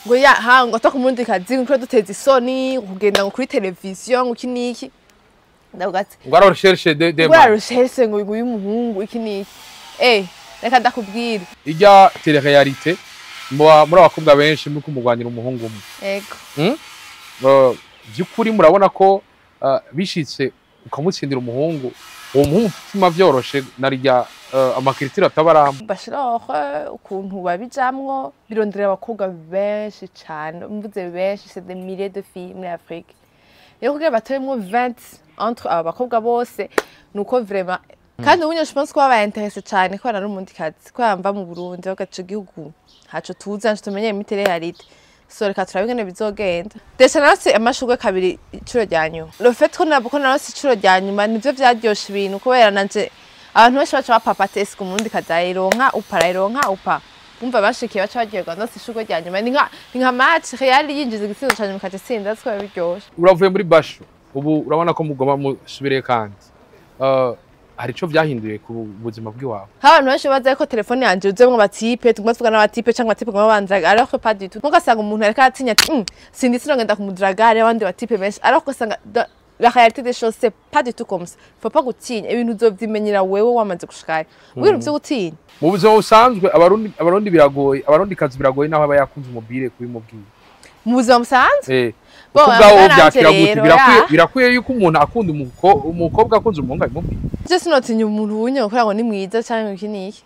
Ngo ya ha ngo to kumundi kazi ngo duteza isoni kugenda ngo kuri television ngo iki niki. Ndavuga ati ngo ara recherche de ngo ara recherche ngo uyu muhungu iki niki. Reka ndakubwira. Ijya télé-réalité muri abakobwa benshi muri kumugwanira umuhungu umwe. Ego. Byukuri murabona ko bishitse ukamutsindira umuhungu, uwo muhungu utima vyoroshe narijya amakritira atabaramo. Bachelor ukuntu babijamwo birondera abakobwa benshi cyane, mvuze benshi c'est des milliers de filles muri Afrique. Rero kugira batoremwo 20 entre aba bakobwa bose nuko vraiment kandi ubu je pense ko baba intéressé cyane ko ari umundi kazi ko yamva mu Burundi bagaca igihugu haco tuza tumenye imiterere. So reka turabe ingene bizogenda. Desha narose amashurwe kabiri icuro rya nyuma. Le fait ko nabwo narose icuro rya nyuma nivyo vyaryoshe ibintu kubera nanje abantu benshi baca bapapate eske umurundi kazayironka uparayironka upa. Umva bashikiye baca bagirwa ndose ishurwe rya nyuma ni nka match Real yinjiza igitsindo ca nyuma kaje tsinda twaba biryoshe. Uravuye muri Basho ubu urabona ko mugoma musubire kandi. Hari ico vyahinduye ku buzima bw'iwawe? Abantu benshi baza ko telefone yanje uzemwe abatipe tuguma tuvuga n'abatipe canke abatipe ngo babanzaga alors que pas du tout. Mugasanga umuntu ariko atinya ati sindi sinongenda kumudraga abandi batipe benshi alors que usanga la réalité des choses c'est pas du tout comme ça. Faut pas gutinya ibintu uzovyimenyera wewe wamaze gushikayo. Ibintu vyo gutinya. Mu buzima busanzwe abarundi biragoye, abarundi kazi biragoye naho aba yakunze umubire kubimubwira. Mu buzima busanzwe? Kubwawo byakira gute? Birakwiye yuko umuntu akunda umukobwa akunze umuhungu abimubwira. Je sinotinya umuntu wunye gukora ngo ni mwiza canke iki niki.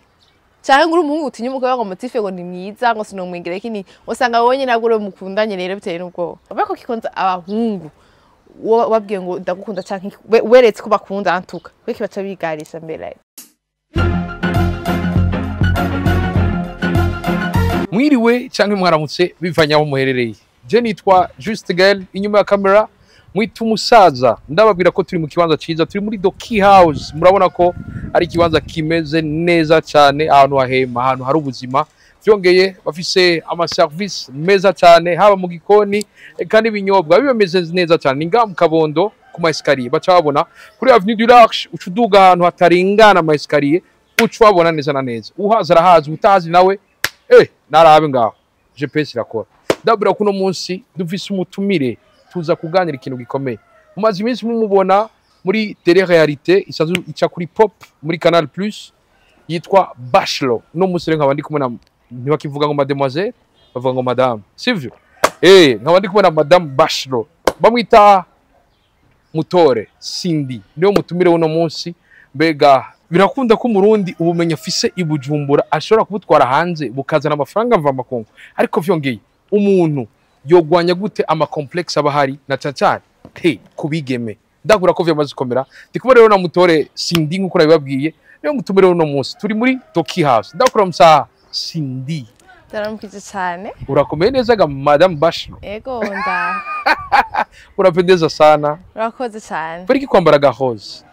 Canke nguri umuhungu utinya umukobwa ngo motife ngo ni mwiza ngo sinomwigire iki niki. Usanga wowe nyine nabwo mukundanye rero biteye n'ubwoba. Bako kikonza abahungu wabwiye ngo ndagukunda canke weretse ko bakunda antuka. Kwiki baca bigarisha mbere. Mwiriwe canke mwaramutse bivanye aho muherereye. Je nitwa Juste Gael inyuma ya kamera mwita umusaza. Ndababwira ko turi mu kibanza ciza, turi muri Doki House. Murabona ko ari ikibanza kimeze neza cyane, ahantu hahema, ahantu hari ubuzima. Vyongeye bafise ama service meza cyane haba mu gikoni kandi ibinyobwa bibameze neza cyane. Ni ngaha mu Kabondo ku ma escalier baca babona kuri Avenue du Large, ucuduga ahantu hataringana ama escalier uca wabona neza na neza. Uhaza arahazi, utazi nawe narabe ngaho GPS irakora. Ndabura kuno munsi dufise umutumire tuza kuganira ikintu gikomeye. Mumaze iminsi mumubona muri télé-réalité isanzwe ica kuri Pop muri Canal Plus yitwa Bachelor. No munsi rero nkaba ndi kumwe na ntibakivuga ngo mademoiselle bavuga ngo madame, sivyo? Nkaba ndi kumwe na madame Bachelor bamwita Mutore Cindy, niyo mutumire uno munsi. Mbega birakunda ko umurundi ubumenyi afise i Bujumbura ashobora kubutwara hanze bukazana amafaranga mva makungu, ariko vyongeye umuntu yogwanya gute ama complexe abahari na cyane te kubigeme. Ndagura ko vyamaze komera. Ndikuba rero na Mutore Cindy nkuko nabibabwiye, niyo mutumire uno munsi turi muri Doki House. Ndakura musa Cindy. Ndaramukije cyane. Urakomeye neza ga madame Bachelor. Ego nda. Urapendeza sana. Urakoze cyane. Kuri kwambara ga rose.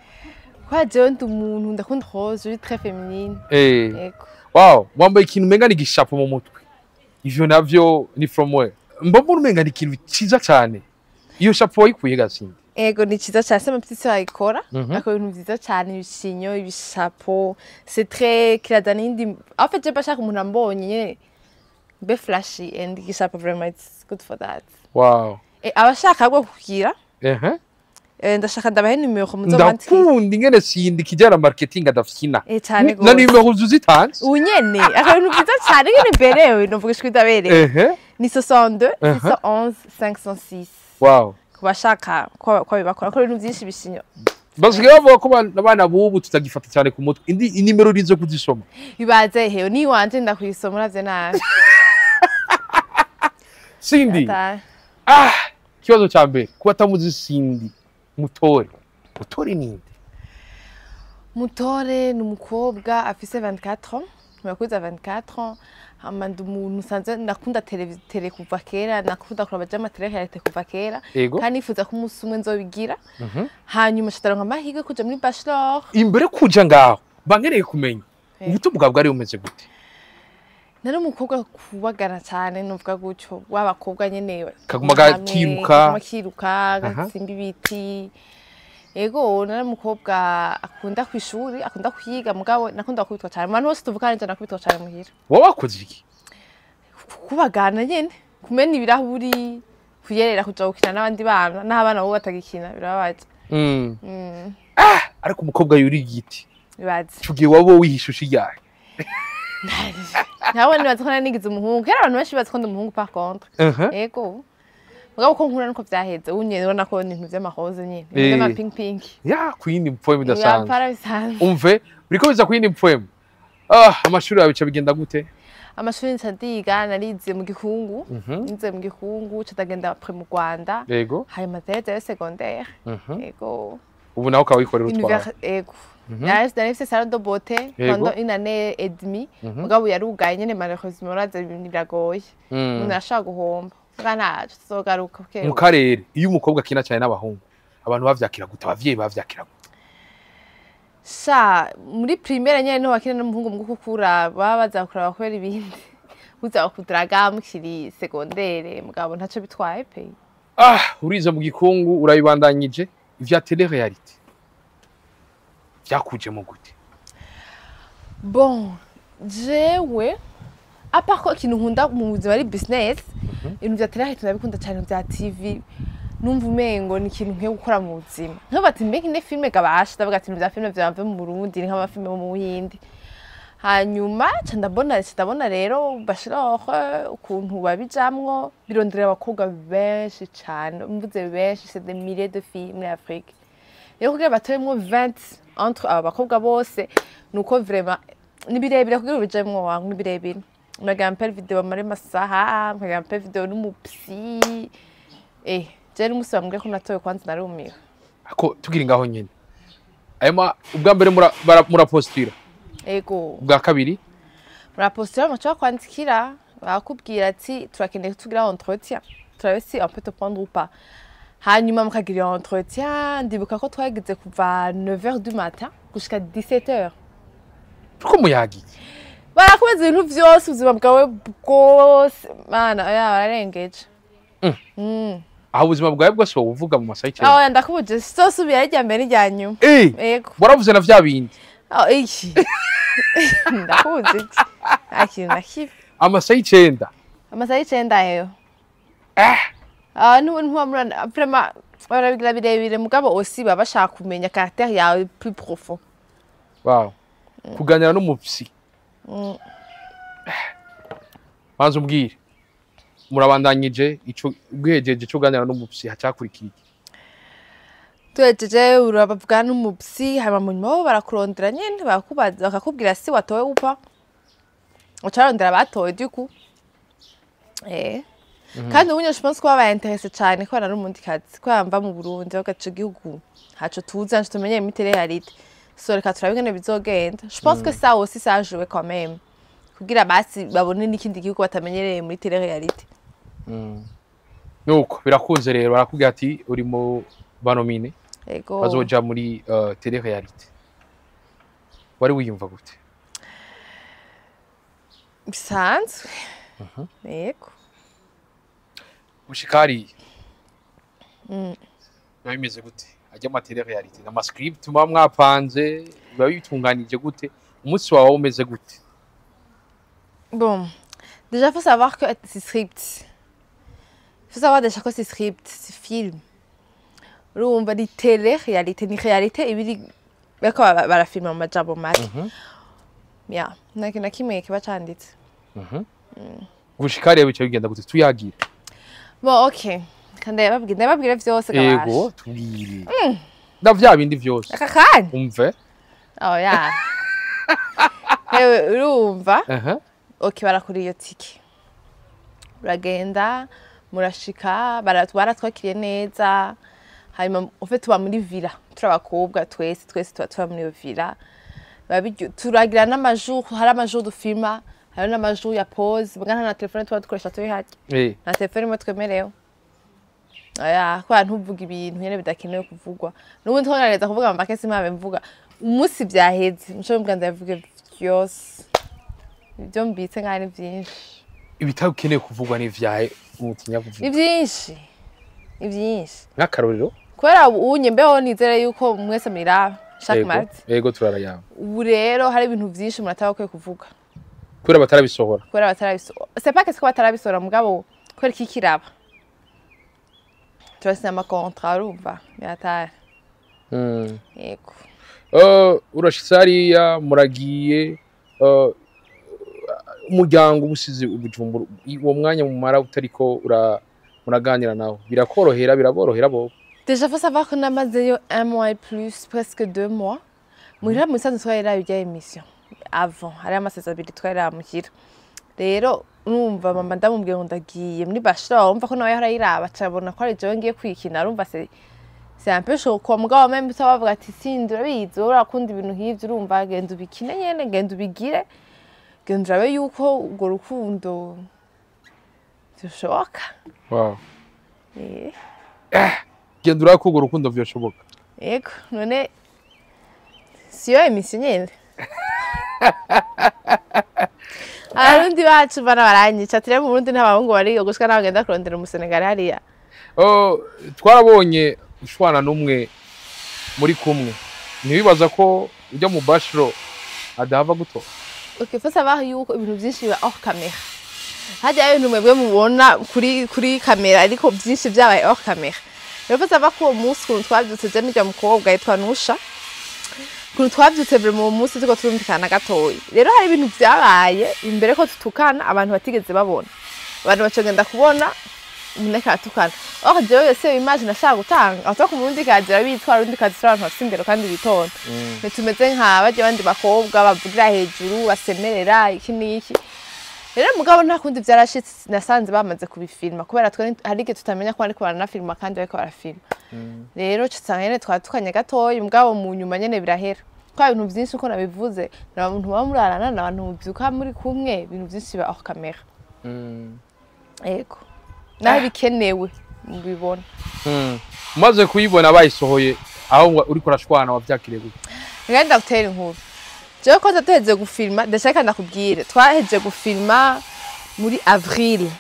Kwa jewe ndi umuntu ndakunda rose, uri très féminine. Ego. Wow, wambaye ikintu umenga ni gishapo mu mutwe. Ivyo navyo ni from where? Mbona umenga ni ikintu ciza cyane. Iyo chapeau wayikuye ga Cindy? Ego ni ciza cyane, c'est ma petite sœur ayikora. Akora ibintu vyiza cyane, ibishinyo, ibishapo. C'est très kirazana indi. En fait, je bashaka umuntu ambonye nyene be flashy and igishapo vraiment it's good for that. Wow. Abashaka bwo kugira. Ndashaka ndabahe numero muzobandikira. Ndakunda ingene Cindy kijana marketing adafyina. Cyane gose. Na numero uzitanze? Unyene, akora ibintu vyiza cyane ngene berewe, novuga ishwi ndabereye. Ni 62 611 506. Wow. Kubashaka ko bibakora akora ibintu byinshi bishinyo. Basigaye bavuga ko abana bubu tutagifata cyane ku mutwe. Indi nimero urizo kuzisoma. Bibaze hewe ni wanje ndakuyisoma uravye nabi. Cindy. Kibazo ca mbere kuba tamuzi Cindy Mutore. Mutore ninde? Mutore ni umukobwa afise 24 ans. Murakuza 24 ans. Hama ndi umuntu nsanzwe ndakunda tele kuva kera, nakunda kuraba jama tele réalité kuva kera. Kandi nifuza ko umunsi umwe nzobigira. Hanyuma nshataronka amahirwe kuja muri Bachelor. Imbere kuja ngaho bankereye kumenya ubuto bwawe bwari bumeze gute? Nari umukobwa kubagana cyane nuvuga gutyo w'abakobwa nyene kaguma gakiruka gatsimba ibiti. Ego nari umukobwa akunda kwishuri, akunda kwiga mugabo nakunda kubitwa cyane. Abantu bose tuvukana nje nakubitwa cyane muhira. Wowe wakoze iki? Kubagana nyene. Kumena ibirahuri, kuyerera, kuja gukina n'abandi bana, n'aho abana bo batagikina, birababaje. Ariko umukobwa yuriye igiti, Bibaze. ico gihe waba wihisha ushiyahe? Ntabwo nibaza ko nari nigize umuhungu. Kera abantu benshi bazi ko ndi umuhungu, par contre. Ego. Mugabo uko nkura nuko vyaheze. Ubu nyene urabona ko ni ibintu vy'amaroze nyene. Ibintu vy'ama pink pink. Ya, kuyindi poem idasanzwe. Yapara bisanzwe. Umve, uriko biza kuyindi poem. Amashuri yawe bica bigenda gute? Amashuri nca ndiga, narize mu Gikungu. Nize mu Gikungu, nca ndagenda après mu Rwanda. Hanyuma ndahezayo secondaire. Ego. Ubu nawe ukaba wikorera utwawe. Ego. Nari mfise salon de beauté pendant une année et demie. Mugabo yarugaye nyene, malheureusement, uraza ibintu biragoye. Umuntu arashobora guhomba. Muga ntaco, tuzogaruka buke Mu buke. karere, iyo umukobwa akina cyane n'abahungu, abantu bavyakira gute? Abavyeyi bavyakira gute? Sha, muri primaire nyene niho bakina n'umuhungu, mu gukura baba baza kuraba kubera ibindi. Uza bakudaraga mukiri secondaire, mugabo ntaco bitwaye pe. Urize mu Gikungu, urabibandanyije. Ivya télé réalité vyakujemo gute? Bon, jewe à part ko ikintu nkunda mu buzima ari business, ibintu vya télé ndabikunda cyane, bya TV numva umengo ni ikintu nkwiye gukora mu buzima. Nkavuga ati mbega ine filme gabasha, ndavuga ati ibintu vya filme vyamve mu Burundi ni nk'amafilme yo mu Buhindi. Hanyuma nca ndabona rero Bachelor ukuntu babijamwo, birondera abakobwa benshi cane. Mvuze benshi, c'est des milliers de filles muri Afrique. Rero kugira batoremwo 20 entre aba bakobwa bose, nuko vraiment ni birebire kugira ubijemwo wangu, ni birebire. Muragira mpere vidéo muri masaha, mukagira mpere vidéo n'umu psy. Je n'umunsi bambwiye ko natowe, kwanza narumiwe. Ako tugira ngaho nyene, ayo ma ubwa mbere murapostira? Ego. Ubwa kabiri? Murapostira, muca bakwandikira, bakubwira ati turakeneye ko tugira entretien, turabe si on peut te prendre ou pas. Hanyuma mukagira iyo entretien. Ndibuka ko twagize kuva 9h du matin gushika 17h. Tuko muyagiye? Barakubaza ibintu vyose, ubuzima bwawe bwose. Mana ya, bararengeje. Aho ubuzima bwawe bwose wowe uvuga mu masaha 9? Aho ndakubuje, sosubira irya mbere n'irya nyuma. Ego. Waravuze na vya bindi? Oh, iki ndakubuje iki, nta kintu na kimwe. Amasaha 9? Amasaha 9 ayo. Ah, ntuba murana vraiment, barabigira birebire, mugabo aussi baba bashaka kumenya caractère yawe plus profond. Wow, kuganira n'umu psy. Banza umbwire, murabandanyije ico, bwihejeje ico uganira n'umu psy, hacakurikira iki? Tuhejeje, urabavugana n'umu psy, hanyuma mu nyuma bo barakurondera nyene, bakakubaza, bakakubwira si watowe upa, uca barondera abatowe du coup. Kandi ubu je pense ko babaye intéressé cane kubera nari umurundikazi, kubera mva mu Burundi, bagaca igihugu ntaco tuzi, ntaco tumenyeye muri télé-réalité, so reka turabe ingene bizogenda. Je pense que ça aussi, ça a joué quand même, kugira basi babone n'ikindi gihugu batamenyereye muri télé-réalité. Nuko birakunze rero, barakubwira ati uri mu ba nominés Ego. bazoja muri télé réalité. Wari wiyumva gute? Bisanzwe, yego. Gushika hariya biba bimeze gute? Ajya ama télé réalité ama script muba mwapanze, biba bitunganije gute? Umunsi wawe umeze gute? Bon, déjà, faut savoir que c'est script. Faut savoir déjà que c'est script, c'est film. Urumva ni télé réalité, ni réalité ibiri bariko barafilma mu majambo make. Ya, nta kintu na kimwe kiba canditse. Gushika hariya bica bigenda gute? Tuyagira. Bon, ok. Kandi ndababwira vyose Ego. gabasha. Tubwire na vya bindi vyose. Aka kanya. Umve. Oh ya. Ewe, urumva? Aha. Ok, barakura iyo tike. Uragenda, murashika, baratwakiriye neza. Hanyuma ufe tuba muri villa, turi abakobwa twese, twese tuba muri iyo villa. Turagira n'ama jours, hari ama jours dufilma, hari n'ama jours ya pause, muga nta na telefone tuba dukoresha turi harya. Nta telefone imwe twemerewe. Oya, kubera ntuvuga ibintu nyene bidakenewe kuvugwa. N'ubundi twogerageza kuvuga mu make, simpabe mvuga. Umunsi vyaheze, muco mbwa ndabivuge vyose. Ibyo mbitse ngaho ni vyinshi. Ibitakeneye kuvugwa n'ivyahe umutinya kuvuga? Ni vyinshi. Ni vyinshi. Nk'akarorero? Kubera ubu unye mbeho nizere yuko mwese muriraba chaque Ego. mardi. Ego, turarayaba. Ubu rero hari ibintu vyinshi umuntu ataba akwiye kuvuga. Kubera batarabisohora? Kubera batarabisohora. C'est pas que batarabisohora, mugabo Kubera iki kiraba, turasinya ama contrats, urumva biratari. Yego. Urashitse hariya, muragiye, umuryango ubusize ubujumbura, uwo mwanya mumara utariko muraganira nawe, birakorohera, biraborohera bo? Déjà, faut savoir qu'on a namazeyo un mois et plus, presque 2 mois. Muhira mu bisanzwe twari ibya émission. Avant, hari amasezerano abiri twari muhira. Rero urumva mama ndamubwiye ngo ndagiye muri Bachelor, urumva ko nawe yahora ayiraba, acabona ko ari jewe ngiye kwikina, urumva c'est un peu chaud quoi. Mugabo même ça bavuga ati sindi urabizi, wowe urakunda ibintu nk'ivyo, urumva genda ubikine nyene, genda ubigire, genda urabe yuko urwo rukundo vyoshoboka. Wow. Eh. Genda urako urwo rukundo vyoshoboka. Yego, none siyo émission nyene. Abarundi bacu bana baranyica, ati rero mu Burundi nta bahungu bariyo gushika naho ngenda kurondera umusenegali hariya. Oh, twarabonye ushwana n'umwe muri kumwe, ntibibaza ko ujya mu Bachelor adahava guto. Ok, faut savoir yuko ibintu vyinshi biba hors caméra. Harya ibintu mwebwe mubona kuri caméra, ariko vyinshi vyabaye hors caméra. Rero faut savoir ko uwo munsi ukuntu twavyutse, je n'urya mukobwa yitwa Nusha, ukuntu twavyutse vraiment uwo munsi turiko turumvikana gatoyi. Rero hari ibintu vyabaye imbere ko tutukana abantu batigeze babona. Abantu bacogenda kubona umuntu ariko aratukana. Or jewe yose image nashaka gutanga, aho ku Murundi kazi bitwa Abarundi kazi, turi abantu bafise indero kandi bitonda. Ntitumeze nka barya abandi bakobwa bavugira hejuru, basemerera iki n'iki. Rero mugabo nta kundi, vyarashitse, nasanze bamaze kubifilma, kubera twe hari igihe tutamenya ko bariko baranafilma kandi bariko barafilma. Rero usanga nyene twatukanye gatoyi, mugabo mu nyuma nyene birahera. Kwa ibintu vyinshi uko nabivuze, ni abantu muba murarana, ni abantu muvyuka muri kumwe, ibintu vyinshi biba hors caméra. Yego. Naho bikenewe mubibona. Umaze kuyibona bayisohoye aho uriko urashwana, wavyakiriye gute? Reka ndagutera inkuru. Jewe ko tuheze gufilma, ndashaka ndakubwire. Twaheje gufilma muri avril,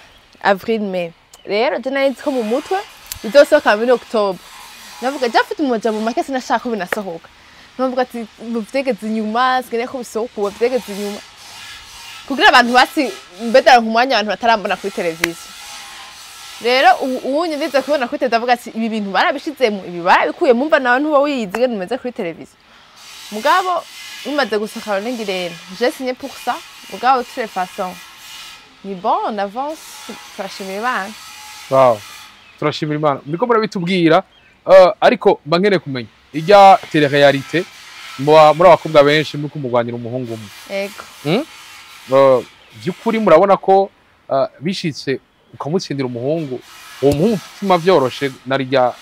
avril mai. Rero je nari nzi ko mu mutwe bizosohoka muri octobre. Navuga je mfite mu majambo make, sinashaka ko binasohoka. Navuga ati muvyegeze inyuma, sinkeneye ko bisohoka ubu, vyegeze inyuma. Kugira abantu basi mbedara umwanya abantu batarambona kuri televiziyo. Rero ubu ndize kubona kuri televiziyo, ndavuga ati ibi bintu barabishizemo, ibi barabikuye, mumva nawe ntuba wiyizi ingene umeze kuri televiziyo. Mugabo bimaze gusohoka rero ngirente, j'ai signé pour ça. Mugabo de toutes les façons ni bon, on avance, turashimira Imana. Wow. Turashimira Imana, muriko murabitubwira, ariko mba nkeneye kumenya irya télé-réalité, muba muri abakobwa benshi muriko murwanira umuhungu umwe. Ego. By'ukuri murabona ko bishitse ukamutsindira umuhungu, uwo muhungu upima vyoroshe na rya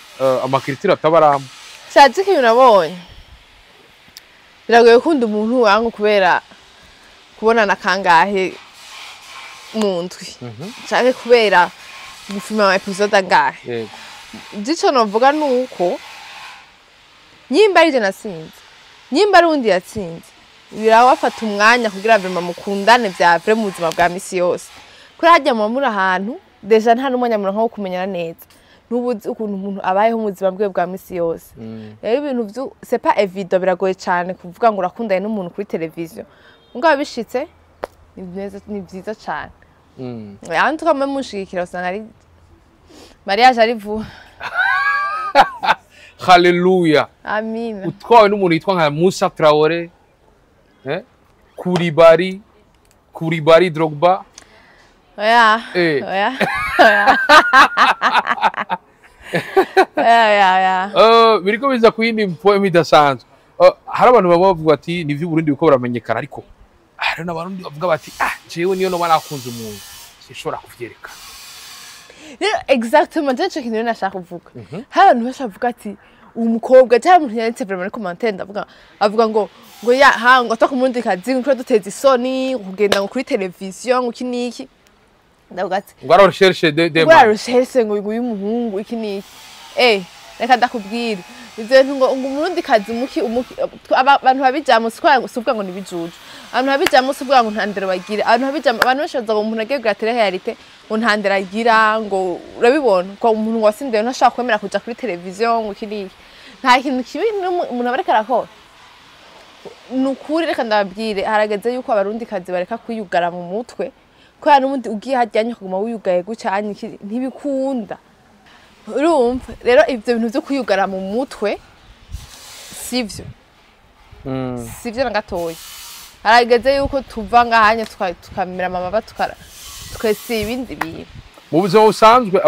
ama critères ataba aramwe? Shazi ikintu nabonye, biragoye gukunda umuntu wangu kubera kubonana kangahe mu ndwi canke kubera gufilma ama épisodes angahe. Ico novuga nuko nyimba ari je natsinze, nyimba ari uwundi yatsinze, birabafata umwanya kugira vraiment mukundane vya vrai mu buzima bwa misi yose. Kuri harya muba muri ahantu déjà nta n'umwanya muronka wo kumenyana neza, ntubuzi ukuntu umuntu abayeho mu buzima bwiwe bwa misi yose. Rero ibintu vyu c'est pas évident, biragoye cane kuvuga ngo urakundanye n'umuntu kuri televiziyo. Mugabo bishitse ni vyiza, ni vyiza cane. En tout cas mwe munshigikira, usanga ari mariage ari vuba. Haleluya. Amina. Utwawe n'umuntu yitwa nka Musa Traore, Koulibaly, Koulibaly, Drogba. Oya. Oya, oya, oya, oya, oya. Biriko biza ku yindi poem idasanzwe. Hari abantu baba bavuga ati ni ivy'Uburundi biriko biramenyekana, ariko hari n'abarundi bavuga bati ah, jewe niyo noba nakunze umuntu sinshobora kuvyerekana. Rero exactement, je nico kintu rero nashaka kuvuga. Hari abantu benshi bavuga ati uwo mukobwa, cyangwa umuntu yanditse vraiment muri commentaire, ndavuga, avuga ngo ya ha ngo ataka umurundi kazi ngo duteza isoni kugenda ngo kuri televiziyo ngo iki n'iki. Ndavuga ati ngo ara recherche de ngo recherche ngo uyu muhungu iki n'iki. Reka ndakubwira ivyo bintu ngo umurundi kazi umuki umuki abantu babijamo si ukuvuga ngo ni bijuju. Abantu babijamo si ukuvuga ngo nta ndero bagira. Abantu babijamo, abantu benshi baza ngo umuntu agiye kugira télé-réalité ngo nta ndero agira, ngo urabibona ngo umuntu ngo wasindiye ntashobora kwemera kuja kuri televiziyo ngo iki n'iki. Nta kintu kibi umuntu aba ariko arakora. Ni ukuri, reka ndababwire, harageze yuko abarundi kazi bareka kwiyugara mu mutwe. Kubera n'ubundi ugiye hajyanye ukaguma wiyugaye gutya anye ntibikunda. Urumva rero ivyo bintu vyo kwiyugara mu mutwe sivyo. Sivyo na gatoya. Harageze yuko tuva ngahanye tukamera mama tukara twese ibindi bintu. Mu buzima busanzwe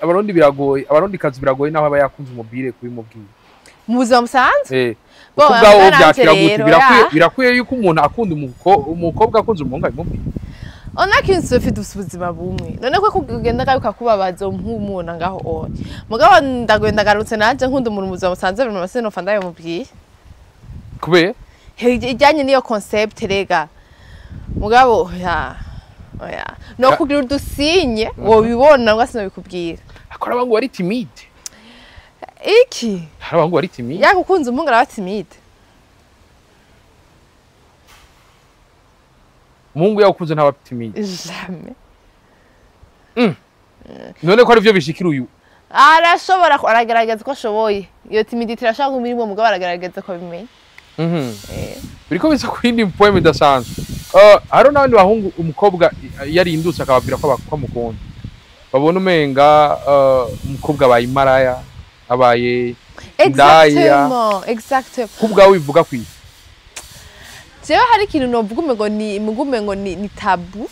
abarundi biragoye, abarundi kazi biragoye naho aba yakunze umubwire kubimubwira. Mu buzima busanzwe? Bo ubwawe byakira gute? Birakwiye yuko umuntu akunda umukobwa akunze umuhungu abimubwira. Ona kintu ufite ubuzima bumwe. None ko kugenda garuka kubabaza nk'umuna ngaho onye. Mugabo ndagenda garutse nanje nkunda umuntu mu buzima busanzwe buri mase no fanda yamubwiye. Kubera ijyanye niyo concept rega. Mugabo ya oya no kugira udusinye wobibona ngo sinabikubwira. Akora abangu bari timide. Iki? Hari abangu bari timide. Yagukunze umuhungu araba timide. Mungu yakukunze ntaba timide. Jamais. None ko ari byo bishikira uyu. Arashobora aragerageza ko ashoboye. Iyo timidité irashaka umurimo mugabo aragerageza ko bimenye. Biriko biza kuri poem idasanzwe. Haro n'abandi bahungu umukobwa yarindutse akababwira ko amukunda. Babona umenga umukobwa abaye imaraya, abaye indaya. Exactement. Kubwa wivuga kwi. Jewe hari ikintu novuga umengo ni mugumengo ni tabu.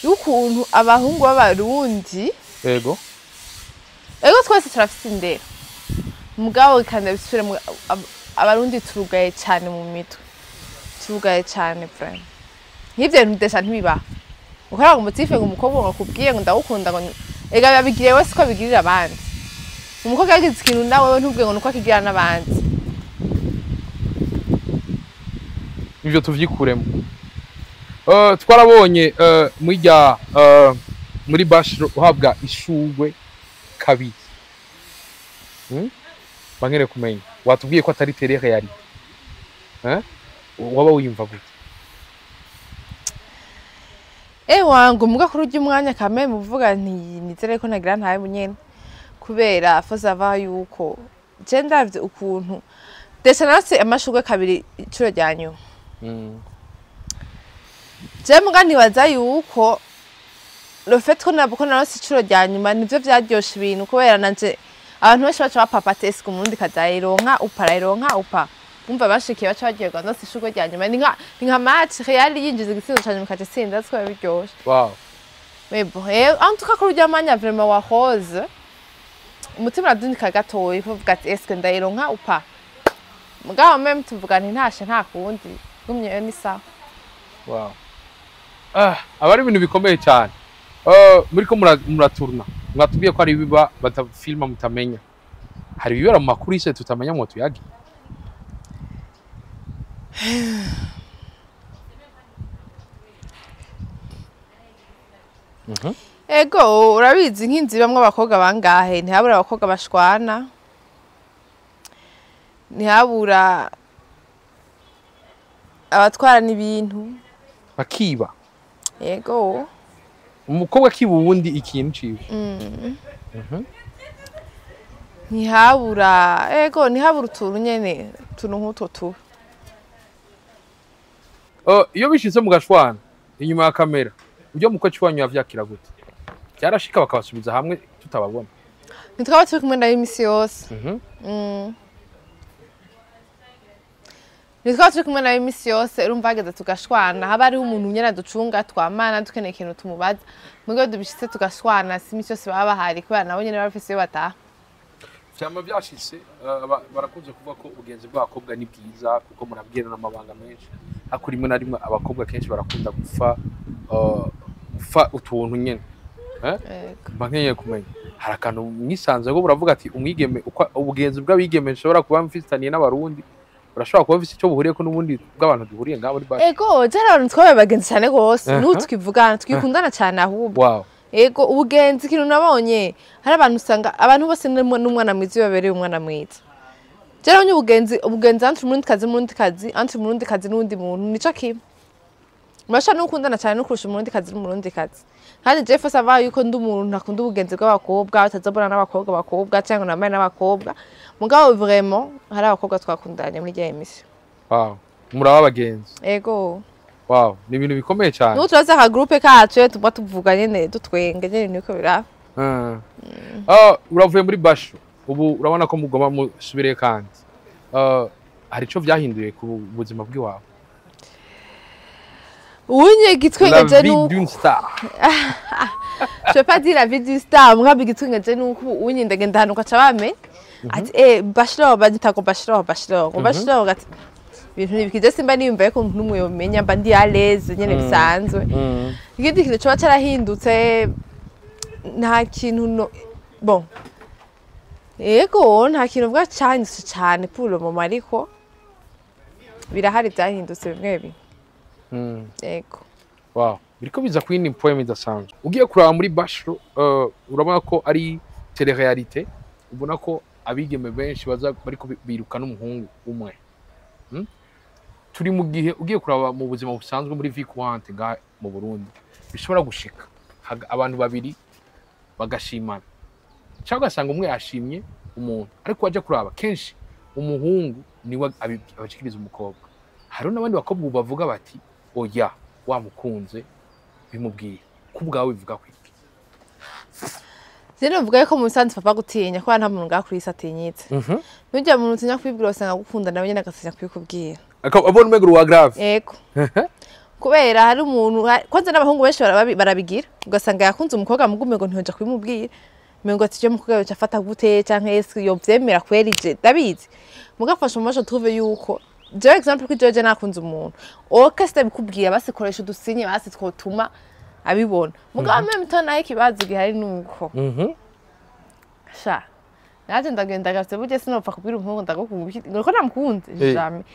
Y'ukuntu abahungu b'abarundi. Yego. Ego twese turafise indero. Mugabo kandi bisubire abarundi turugaye cyane mu mitwe. Turugaye cyane vraiment. Nk'ivyo bintu desha ntibiba. Ukora ngo mutife ngo umukobwa ngo akubwiye ngo ndagukunda ngo ega babigiriye wese ko abigirira abandi. Umukobwa yagize ikintu nawe ntubwiye ngo nuko akigira n'abandi. Ivyo tuvyikuremo. Twarabonye mwijya muri Bashiro uhabwa ishugwe kabiri. Bangere kumenya. Watubwiye ko atari télé réalité. Waba wiyumva gute? Wangu muga kuri urya umwanya kame muvuga nti nizere ko nagira ntaye bunyene. Kubera faut savoir yuko je ndavye ukuntu desha narose amashugwe kabiri icuro rya nyuma. Je muga nibaza yuko le fait ko nabwo narose icuro rya nyuma nivyo vyaryoshe ibintu kubera nanje abantu benshi baca bapapa test ku murundi kazayironka uparayironka upa. Umva bashikiye baca bagiye ngo ndose ishugwe rya nyuma ni nka match Real yinjiza igitsindo ca nyuma ikatsinda twaba biryoshe. Wow. Mais bon, en tout cas kuri urya mwanya vraiment wa rose umutima uradundika gatoyi kuvuga ati est-ce que ndayironka upa. Mugabo même tuvuga nti ntashe nta kundi gumye ni sawa. Wow. Aba ari ibintu bikomeye cyane. Muriko muraturna. Mwatubwiye ko ari biba batafilma mutamenya. Hari ibibera mu makuru ise tutamenya mu tuyagi. Ego urabizi nk'inzi bamwe abakobwa bangahe ntihabura abakobwa bashwana, ntihabura abatwarana ibintu bakiba. Yego umukobwa akiba uwundi ikintu ciwe. Ntihabura ego ntihabura utuntu nyene utuntu nk'utwo tuba. Iyo bishitse mu gashwana inyuma ya kamera ujya muko cwanyu yavyakira gute? Byarashika bakabasubiza hamwe tutababona. Ntitwaba turi kumwe nayo imisi yose. Nitwaba turi kumwe nayo imisi yose urumva hageze tugashwana haba hariho umuntu nyene aducunga twamana dukeneye ikintu tumubaza mugabo dubishitse tugashwana si imisi yose baba bahari kubera nabo nyene baba bafise iyo bataha. Vyama vyashitse barakunze kuvuga ko ubugenzi bw'abakobwa ni bwiza kuko murabwirana amabanga menshi ariko rimwe na rimwe abakobwa kenshi barakunda gupfa utuntu nyene. Mba nkeneye kumenya hari akantu mwisanze ngo buravuga ati umwigeme ubugenzi bw'abigeme nshobora kuba mfitaniye n'abarundi burashobora kuba bufise icyo buhuriyeko n'ubundi bw'abantu duhuriye ngaho muri basi. Ego je hari abantu twabaye abagenzi cyane gose n'ubu tukivugana twikundana cyane ahubwo. Wow. Ego ubugenzi ikintu nabonye hari abantu usanga abantu bose n'umwana mwiza babereye umwana mwiza. Je nabonye ubugenzi entre umurundikazi entre umurundikazi n'undi muntu nico kimwe. Murashobora no gukundana cyane no kurusha umurundikazi n'umurundikazi. Kandi je faut savoir yuko ndi umuntu ntakunda ubugenzi bw'abakobwa batazobona n'abakobwa bakobwa cyangwa nambaye n'abakobwa. Mugabo vraiment hari abakobwa twakundanye muri rya émission. Wow. Muraba abagenzi. Ego. Wow, ni ibintu bikomeye cyane. N'ubu turazi aka groupe kacu, iyo tuba tuvuga nyene, dutwenga nyene, niko biraba. Ah, uravuye muri Bachelor, ubu urabona ko mugoma musubire kandi. Ah, hari ico vyahinduye ku buzima bw'iwawe? Unye La igitwengeje vie nuko d'une star. Je vais pas dire la vie du star, mugabo igitwengeje nuko unye ndagenda ahantu ugaca bamenya ati bachelor, banyita ngo bachelor, bachelor, ngo bachelor, ati ibintu ntibikije, simba niyumva ko umuntu n'umwe yomenya, mba ndi à l'aise nyene bisanzwe. Ikindi kintu coba carahindutse, nta kintu, no bon, yego, nta kintu vuga cahindutse cane pour le moment, ariko birahari vyahindutse bimwe bimwe. Yego. Wow, biriko biza ku yindi poem idasanzwe. Ugiye kuraba muri Bachelor, urabona ko ari télé-réalité, ubona ko abigeme benshi baza bariko biruka n'umuhungu umwe. Turi mu gihe ugiye kuraba mu buzima busanzwe, muri vie courante ngaha mu Burundi, bishobora gushika abantu babiri bagashimana, cyangwa ugasanga umwe yashimye umuntu, ariko wajya kuraba kenshi umuhungu niwe abashikiriza umukobwa. Hariho n'abandi bakobwa ubu bavuga bati: "Oya, wamukunze bimubwiye." Ku bwawe bivuga kwiki? Je novuga yuko mu bisanzwe papa gutinya, kubera nta muntu ngaha kuri isi atinyitse. Nujya muntu utinya kwibwira, usanga agukunda nawe nyene agatinya kubikubwira. Abona umengo uwa grave. Yego, kubera hari umuntu kwanza n'abahungu benshi barabigira, ugasanga yakunze umukobwa mugume ngo ntiyoja kubimubwira, umengo ati: "Je mukobwa yoca afata gute, canke ese yovyemera kweri?" Je ndabizi, mugafasha mu je trouve yuko jewe, exemple, ko jewe nakunze umuntu, ok, sitabikubwira, basi koresha udusinye basi twotuma abibona. Mugabo même temps naho ikibazo gihari nuko sha naje ndagenda gafite burya sinopfa kubwira umuhungu ndagukunda ngo ko namukunze. Jamais.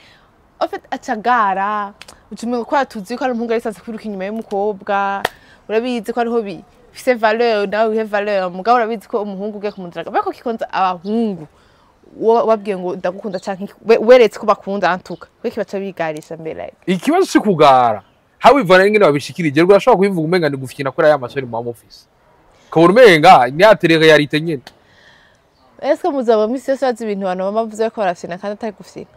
En fait acagara ucumenga ko tuzi ko ari umuhungu ari sasa kwiruka inyuma y'umukobwa. Urabizi ko ariho bifise valeur, nawe wihe valeur. Mugabo urabizi ko umuhungu ugiye kumudiraga bako kikonza abahungu, wabwiye ngo ndagukunda canke weretse ko bakunda, antuka kweki baca bigarisha mbere. Ikibazo si kugara, hawe bivana n'ingene babishikirije. Urashobora kubivuga umenga ni gufyina kuri aya masore muba mufise, ukabona umenga ni ya télé-réalité nyene. Est-ce muzaba misi yose bazi ibintu abantu bama bavuze ko barafyina kandi atari gufyina?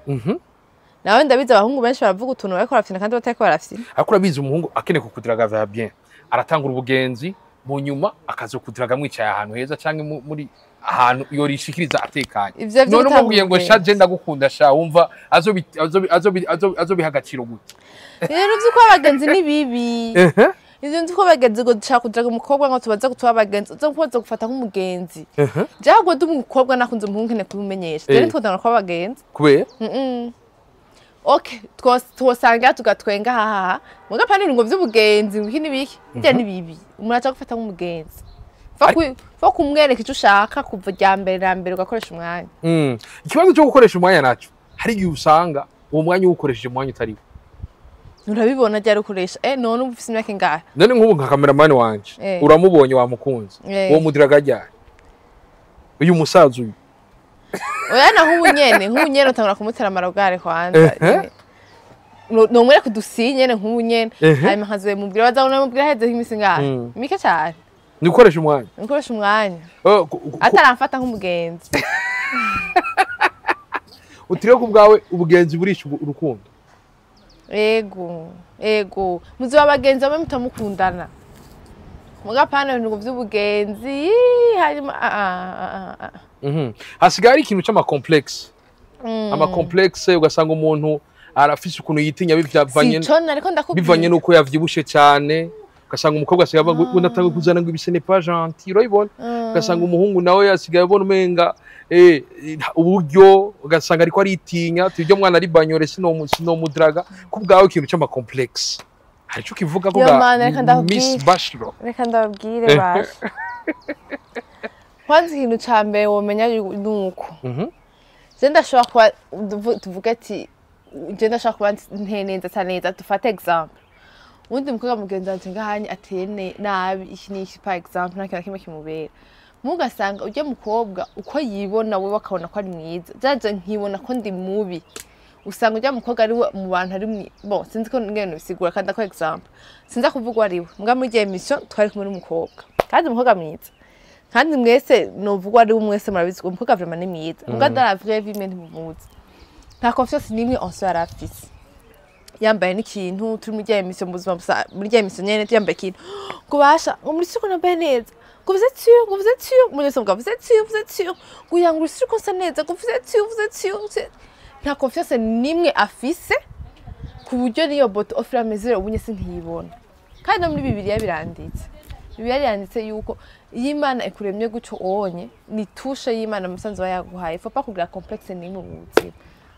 Nawe ndabizi, abahungu benshi baravuga utuntu bariko barafyina kandi batariko barafyina. Ariko urabizi, umuhungu akeneye kukudiraga vya bien, aratangura ubugenzi, mu nyuma akazokudiraga mwicaye ahantu heza canke muri ahantu yorishikiriza atekanye. Ivyo vyo None gutanga umubwiye ngo ubugenzi. "Sha, je ndagukunda sha", wumva azobiha agaciro gute? Ibintu vy'uko abagenzi ni bibi. Ivyo nzi ko abagenzi ngo dushaka kudiraga umukobwa ngo tubaze kutuba abagenzi, uza kubaza gufata nk'umugenzi. Jewe ahubwo ndi umukobwa nakunze umuhungu, nkeneye kubimenyesha. Rero ntitwotangura kuba abagenzi. Kubera? Ok, twosanga tugatwenga hahaha, muga pana ibintu ngo vy'ubugenzi, ngo iki n'ibiki, birya ni bibi. Umuntu aca gufata nk'umugenzi. Fa kumwereka ico ushaka kuva rya mbere na mbere, ugakoresha umwanya. Ikibazo cyo gukoresha umwanya naco, hari igihe usanga uwo mwanya uwukoresheje umwanya utariwo. Urabibona ryari ukoresha? None uba ufise imyaka ingahe? None nk'ubu nka kameramani wanje, uramubonye, wamukunze, uwo mudiraga ryari uyu musaza uyu? Oya, na nk'ubu nyene utangura kumutera amarogare kwanza. Nomwereka udusigne nyene nk'ubu nyene, hanyuma nkazobimubwira, bazabona mubwira heze nk'imisi ingahe? Mike cane. Ni gukoresha umwanya. Nkoresha umwanya. Oh, ataramfata nk'umugenzi. Utiriwe ku bwawe, ubugenzi burisha urukundo. Ego, muzoba abagenzi bamwe mutamukundana, mugapana ibintu vy'ubugenzi hanyuma ah, ah, ah, ah. Hasigaye hari ikintu c'ama complexe, ama complexe, ugasanga umuntu arafise ukuntu yitinya bivanye Sico nariko ndakubwira. bivanye n'uko yavyibushe cyane. Ugasanga umukobwa asigaye avuga ngo natanga kuzana ngo ibise n'est pas gentil, urabibona? Ugasanga umuhungu nawe yasigaye abona umenga uburyo, ugasanga ariko aritinya ati: "Ibyo mwana ari banyore, sinomudraga." Ku bwawe, ikintu c'ama complexe hari ico kivuga ko Yo, ga mana, reka ndakubwire. Miss Bachelor? Reka ndababwire basha, kwanza ikintu ca mbere womenya nuko je ndashobora kuba, tuvuge ati je ndashobora kuba nteye neza, asa neza, dufate exemple, uwundi mukobwa mugenzi wanje ngahanye ateye nabi iki n'iki, par exemple, nta kintu na kimwe kimubera. Mugasanga urya mukobwa uko yibona wewe akabona ko ari mwiza, jaje nkibona ko ndi mubi. Usanga urya mukobwa ari we mu bantu ari bon, sinzi ko ngene bisigura. Kandi ako exemple sinza kuvuga uwo ari we, mbwa muri iyo émission twari kumwe n'umukobwa, kandi umukobwa mwiza, kandi mwese novuga ari we, mwese murabizi, uwo mukobwa vraiment ni mwiza. Mbwa dans la vraie vie mwe ntimumuzi, nta confiance n'imwe en soi yari afise. Yambaye n'ikintu, turi muri rya émission, mu buzima muri rya émission nyene, yambaye ikintu ngo basha, ngo muri sûr ko nambaye neza, ngo vous êtes sûr, ngo vous êtes sûr, muri ngo vous êtes sûr, vous êtes sûr, ngo yanga uri sûr ko nsa neza, ngo vous êtes sûr, vous êtes sûr, vous êtes. Nta confiance nimwe afise, ku buryo niyo beauté au fur et à mesure ubunye sinkiyibona. Kandi no muri Bibiliya biranditse, Bibiliya yanditse yuko iyo Imana ikuremye gutyo onye, ni touche y'Imana musanze aba yaguhaye. Faut pas kugira complexe nimwe mu buzima,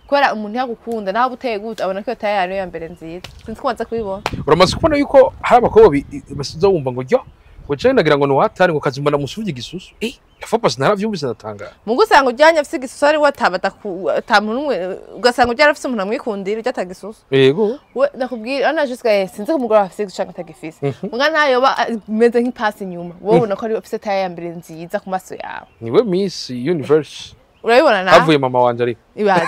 kubera umuntu yagukunda nawe uteye gutyo, abona ko iyo taille ariyo ya mbere nziza. Sinzi ko waza kubibona. Uramaze kubona yuko hari abakobwa basize wumva ngo ryo ngo jewe nagira ngo nuwatari, ngo kazimba namusubye igisusu, la fois passée naravyumvise, ndatangara. Mungu, usanga ujyanye afise igisusu ari we ata muntu umwe, ugasanga ujyanye afise umuntu amwikundira ujya atagisusu. We ndakubwira ana jusqu'à sinzi ko umugore afise igisusu canke atagifise, muga nayo ba meze nk'ipasi inyuma, wowe ubona ko ari afise taille ya mbere nziza ku maso yawe. Niwe Miss Universe. Urabibona nawe. Havuye mama wanje ariko. Ibaze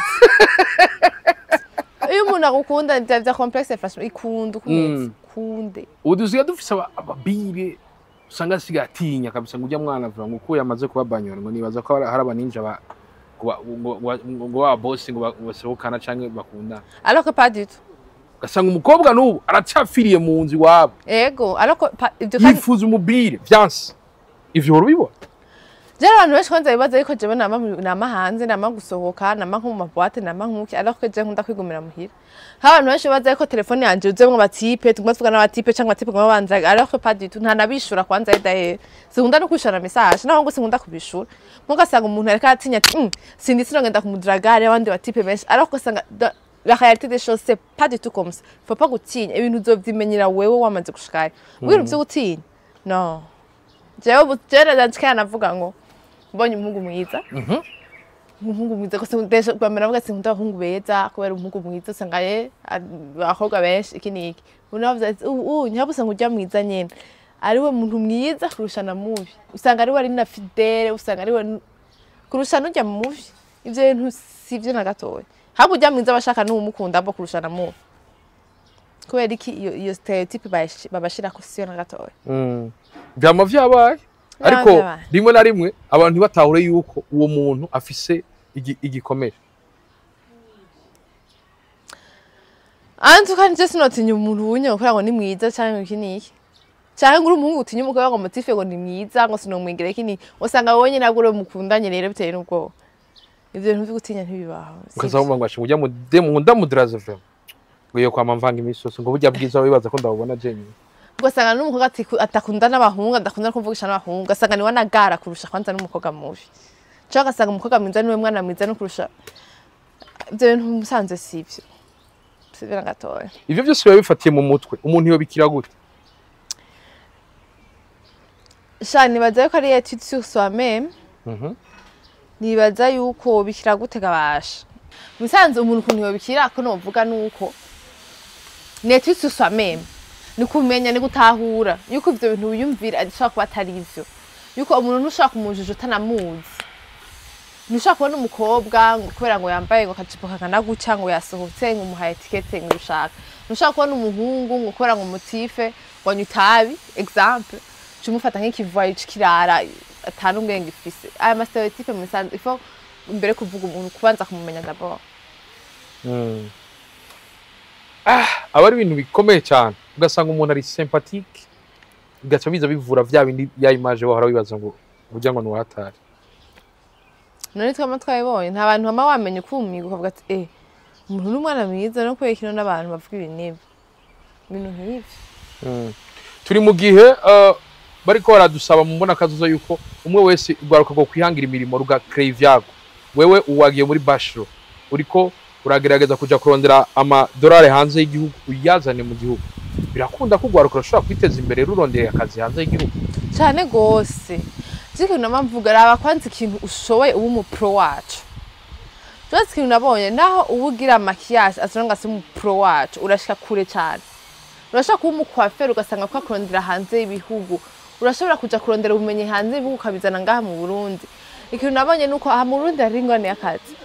iyo umuntu agukunda, vya complexe, franchement, ikunda uko umeze. Kunde. Ubu dusigaye dufise ababire usanga asigaye atinya kabisa ngo ujya mwana avuga ngo uko yamaze kuba banyora, ngo nibaza ko hari abaninja ba ngo ba- ngo ngo ngo ba boss ngo basohokana canke bakundana. Alors que pas du tout. Ugasanga umukobwa n'ubu aracapfiriye mu nzu iwabo. Ego, alors que ivyo kandi Yifuza umubire vyanse. Ivyo uhora ubibona. Jewe abantu benshi kwanza bibaza yuko jewe nama hanze, nama gusohoka, nama nko mu ma boîtes, nama nkuki, alors que jewe nkunda kwigumira muhira. Nk'abantu benshi bibaza yuko telefone yanje yuzuyemwo aba types, tuguma tuvugana n'aba types canke aba types baguma bandraga, alors que pas du tout. Nta nabishura kwanza d'ailleurs. Sinkunda no kwishura na message, naho ngo sinkunda kubishura. Mugasanga umuntu ariko aratinya ati sindi sinogenda kumudraga, hariho abandi ba types benshi", alors que usanga la réalité des choses, c'est pas du tout comme ça. Faut pas gutinya ibintu, uzovyimenyera wewe wamaze gushikayo. Ibintu vyo gutinya, no. Jewe ubu jewe ndandika navuga ngo mbonye umuhungu mwiza, umuhungu mwiza gusa, déjà bwa mbere navuga sinkunda abahungu beza, kubera umuhungu mwiza usanga ye abakobwa benshi, iki n'iki. Ubu navuze ati ubu nyabusa ngo ujya mwiza nyene ariwe muntu mwiza kurusha na mubi, usanga ariwe ari na fidèle, usanga ariwe kurusha n'ujya mubi. Ivyo bintu sivyo na gatoya. Ahubwo ujya mwiza abashaka n'uwumukunda bo kurusha na mubi. Kubera iki iyo stéréotype babashirako? Siyo na gatoya. Vyama vyabaye, ariko vyabaye. Rimwe na rimwe abantu ntibatahure yuko uwo muntu afise igikomere. Antuka nje sinotinya umuntu wunye kubera ngo ni mwiza canke iki n'iki, canke ngo uri umuhungu utinya umukobwa ngo motif ngo ni mwiza, ngo sinomwigire iki n'iki, usanga wowe nyene nabwo uri mukundanye rero bitewe n'ubwoba. Ivyo bintu vyo gutinya ntibibaho. Ukaza wumva ngo ashinga ujya mu demu ndamudraze vraiment, ngo iyo kwama mvanga imisi yose, ngo burya bwiza wibaza ko ndabubona jenyine. Ugasanga n'umukobwa atakunda n'abahungu, adakunda no kuvugisha n'abahungu, ugasanga niwe anagara kurusha kwanza n'umukobwa mubi, canke ugasanga umukobwa mwiza niwe mwana mwiza no kurusha. Ivyo bintu musanze sivyo, sivyo na gatoya. Ivyo byose biba bifatiye mu mutwe. Umuntu yobikira gute? Sha, nibaza yuko ari étude sur soi-même. Nibaza yuko bikira gute gabasha, musanze umuntu ukuntu yobikira ko novuga nuko ni étude sur soi-même, ni kumenya, ni gutahura yuko ivyo bintu wiyumvira adashobora kuba atari ivyo, yuko umuntu ntushobora kumujija utanamuzi. Ntushobora kubona umukobwa ngo kubera ngo yambaye ngo akajipo kangana gutya, ngo yasohotse, ngo umuhaye étiquette ngo ushaka. Ntushobora kubona umuhungu ngo kubera ngo motif ngo anywa itabi, exemple, uca umufata nk'ikivayo c'ikirara atari ubwenge ifise. Aya ma stéréotypes, mu bisanzwe il faut imbere kuvuga umuntu kubanza kumumenya d'abord. Ah, aba ari ibintu bikomeye cyane. Ugasanga umuntu ari sympathique, bigaca biza bivura vya bindi ya image wahora wibaza ngo burya ngo nuwatari. None twama twabibonye, nta bantu bama wamenya ukumiga ukavuga ati umuntu ni umwana mwiza, no kubera kino n'abantu bavuga ibi n'ibi, ibintu nk'ivyo. Turi mu gihe bariko baradusaba mu mbona kazoza yuko umwe wese urwaruka rwo kwihangira imirimo, rugakrea ivyago. Wewe uwagiye muri bachelor, uriko uragerageza kuja kurondera amadolari hanze y'igihugu uyazane mu gihugu. Birakunda ko urwaruka rushobora kwiteza imbere rurondeye akazi hanze y'igihugu? Cane gose. Je ikintu nama mvuga, raba kwanza ikintu ushoboye, uba umu pro wacu. Byose ikintu nabonye, naho uba ugira maquillage, as long as umu pro wacu, urashika kure cane. Urashobora kuba umu coiffeur, ugasanga ko kurondera hanze y'ibihugu, urashobora kuja kurondera ubumenyi hanze y'ibihugu ukabizana ngaha mu Burundi. Ikintu nabonye nuko aha mu Burundi hari ingorane y'akazi.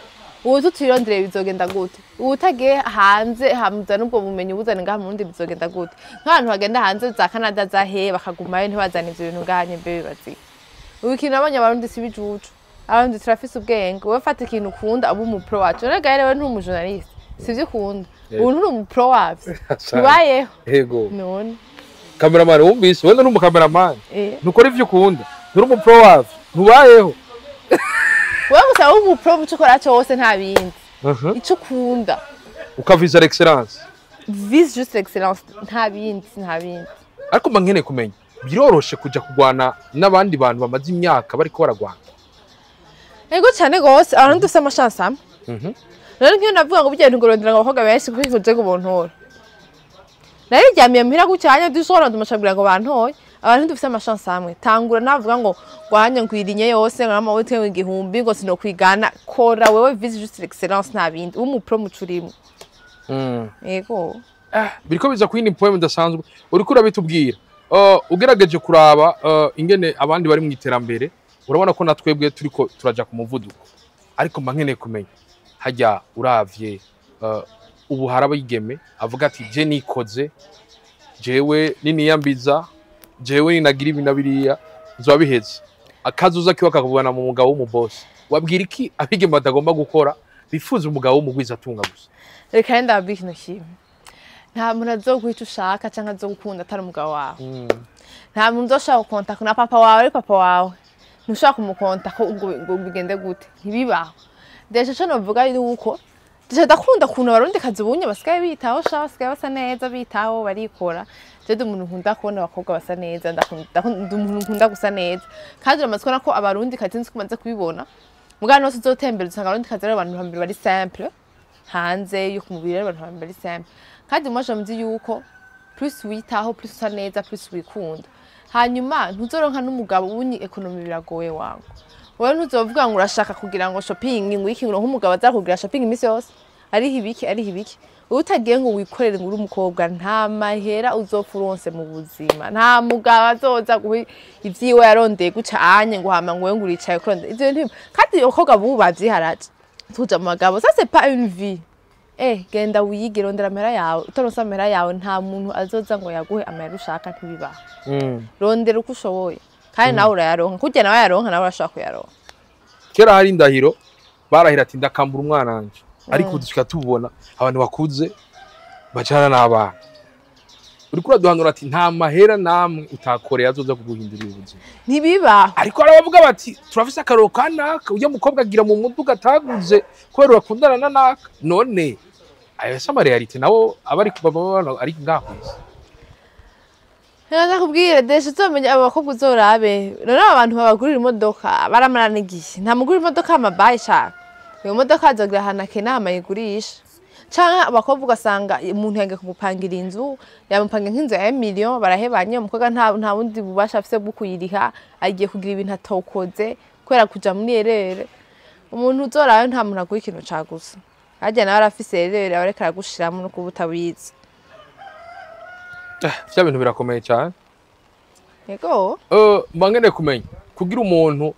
Ubu tutirondereye bizogenda gute? Ubu utagiye hanze hamuzana ubwo bumenyi ubuzane ngaha mu Burundi, bizogenda gute? Nk'abantu bagenda hanze za Canada, za hehe, bakagumayo ntibazane ivyo bintu ngaha nyembe, bibazi. Ubu ikintu nabonye, Abarundi si bijuju, Abarundi turafise ubwenge. Wowe fata ikintu ukunda, ube umu pro wacu. Rega rero nturi umu journaliste. Sivyo ukunda, ubu nturi umu pro wavyo, ntubayeho. Yego. None? Cameraman, wumvise? Wenda nturi umucameraman. Eh. Ntukora ivyo ukunda, nturi umu pro wavyo, ntubayeho. Wewe gusa ube umu pro muco ukora cose, nta bindi. Ico ukunda. Ukaviza l'excellence. Vise juste l'excellence, nta bindi, nta bindi. Ariko mba nkeneye kumenya, biroroshe kuja kurwana n'abandi bantu bamaze imyaka bariko baragwana? Ego cyane gose, abantu dufise amachance amwe. Rero nk'iyo navuga ngo burya ngo rondera ngo abakobwa benshi kuko uje ngo bontora, nari ryamiye muhira gutya dushobora ndumacabwira ngo bantoye. Abantu dufise amachance amwe. Tangura navuga ngo ngwanya ngwirinye yose ngo amaboti ngo 1000 ngo sinokwigana. Kora wewe, vise juste l'excellence, nta bindi, ube umu pro muco urimo. Yego. Biriko biza kuyindi poem idasanzwe uriko urabitubwira. Ugerageje kuraba ingene abandi bari mu iterambere, urabona ko na twebwe turiko turaja ku muvuduko. Ariko mba nkeneye kumenya, hajya uravye ubu hari abigeme avuga ati: "Je nikoze, jewe niniyambiza, jewe ninagira ibi na biriya, nzoba biheze." Akazuza kiwe akakuvana mu mugabo w'umubosi. Wabwira iki abigeme batagomba gukora, bifuza umugabo w'umugwizatunga gusa? Reka rero ndababwira ikintu kimwe: nta muntu azoguha ico ushaka canke azogukunda atari umugabo wawe. Nta muntu uzoshobora gukonta na papa wawe. Ari papa wawe ntushobora kumukonta ko ngo bigende gute, ntibibaho. Déjà ico novuga yuko déjà ndakunda ukuntu abarundikazi ubunye basigaye bitaho sha, basigaye basa neza, bitaho, barikora. Je ndi umuntu nkunda kubona abakobwa basa neza, ndi umuntu nkunda gusa neza. Kandi uramaze kubona ko abarundikazi, nzi ko umaze kubibona mugabo nose uzotembera usanga abarundikazi ari abantu bambere bari simple hanze yo ku mubiri, ari abantu bambere bari simple. Kandi moi je me dis yuko plus witaho, plus usa neza, plus wikunda, hanyuma ntuzoronka n'umugabo. Ubunye économie biragoye wangu. Wowe ntuzovuga ngo urashaka kugira ngo shopping, ngo iki, ngo nk'umugabo aza kugira shopping iminsi yose, ariho ibiki, ariho ibiki. Wowe utagiye ngo wikorere, ngo uri umukobwa, nta mahera uzopfa uronse mu buzima. Nta mugabo azoza guha ivyiwe yarondeye guca anye ngo hama ngo wewe ngo uricaye kurondera ivyo bintu. Kandi abakobwa bubu bavyiharaje, tuja mu bagabo, ça c'est pas une vie. Genda wiyige, rondera amahera yawe. Utaronse amahera yawe, nta muntu azoza ngo yaguhe amahera ushaka, ntibibaho. Rondera uko ushoboye kandi nawe urayaronka. Kurya nawe yaronka, nawe urashobora kuyaronka. Kera hari indahiro barahira ati: "Ndakambura umwana wanje." Ariko ubu dushika tubona abantu bakuze bajana n'abana. Uriko uraduhanura ati nta mahera namwe utakoreye azoza kuguhindurira ubuzima. Ntibibaho. Ariko hari abavuga bati: "Turafise akaroro kanaka, ujya mukobwa agira mu muduga ataguze kubera urakundana na naka." None ayo si amaréalité nabo aba ari baba ari ngaho kw'isi? Reka ndakubwire, déjà uzomenya abo bakobwa uzorabe. None aba bantu babagurira imodoka baramarana igihe. Nta mugurira imodoka amabayi shaka iyo modoka, azogira ahantu akena hama ayigurisha. Canke abakobwa ugasanga umuntu yagiye kumupangira inzu, yamupangira nk'inzu ya million, barahebanye, umukobwa nta bundi bubasha afise bwo kuyiriha, agiye kugira ibintu atokoze kubera kuja muri erreur. Umuntu uzorabe, nta muntu aguha ikintu ca gusa. Harya nawe arafise erreur aba ariko aragushiramwo no kuba utabizi. Vya bintu birakomeye cyane. Yego. Mba nkeneye kumenya, kugira umuntu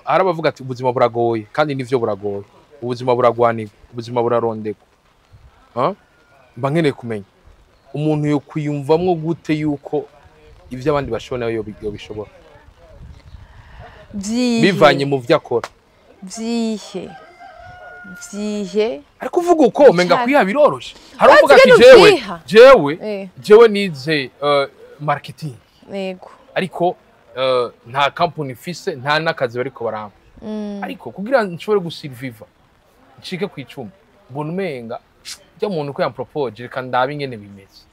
hari abavuga ati ubuzima buragoye, kandi nivyo buragoye, ubuzima buragwanirwa, ubuzima burarondegwa. Ah? Mba nkeneye kumenya umuntu yo kwiyumvamwo gute yuko ivyo abandi bashobora nawe yobishobora? Vyihe? Bivanye mu vyo akora. Vyihe, vyihe? Ariko uvuga uko umenga Cane. kwiha biroroshe. Hari uvuga ati Urazi jewe uvyiha? jewe jewe nize marketing, ariko nta company mfise, nta n'akazi bariko barampa, ariko kugira nshobore gusurviva ncike ku icumi, mbona umenga rya muntu ko yampropose, reka ndabe ingene bimeze.